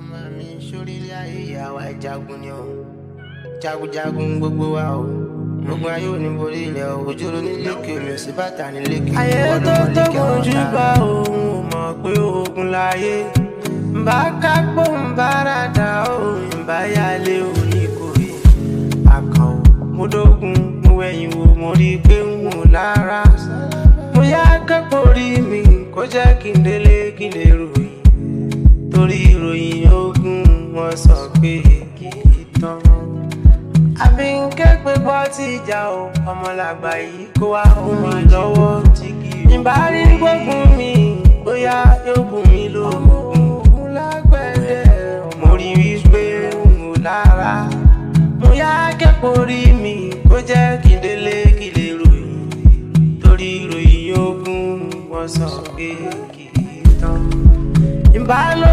Ọmọ mi sórílẹ̀ ayé ìyàwó ìjagun ni o, jagunjagun gbogbo wa o, gbogbo ayé ò ní borí ilẹ̀ o, òjòrò ní lékè omi ò sí bàtà ní lékè. Ayé tó tó mojú bá òun ò mọ̀ pé ogun láyé bá kápò ń bára dà ó, ìbáyálé oníkòyí àkànwò. Mo dógun, mo wẹ̀yìn wò, mo rí i pé ń wò lára. Mo yá kẹ́kọ̀ọ́ rí mi kó jẹ́ kí n délé kí n lè ròyìn, torí ìròyìn ogun wọn sọ pé kì í tán. Àbí ń ké pé bọ́ ti ìjà o, ọmọlàgbà yìí kó wá omi lọ́wọ́. Ìbá rí gbógun mi, bóyá yóò bù mí lóògùn. Mo rí wípé n ò lára. Mo yá kẹ́kọ̀ọ́ rí mi kó jẹ́ kí n délé kí n lè ròyìn, torí ìròyìn ogun wọn sọ pé kì í tán. Ìbá ló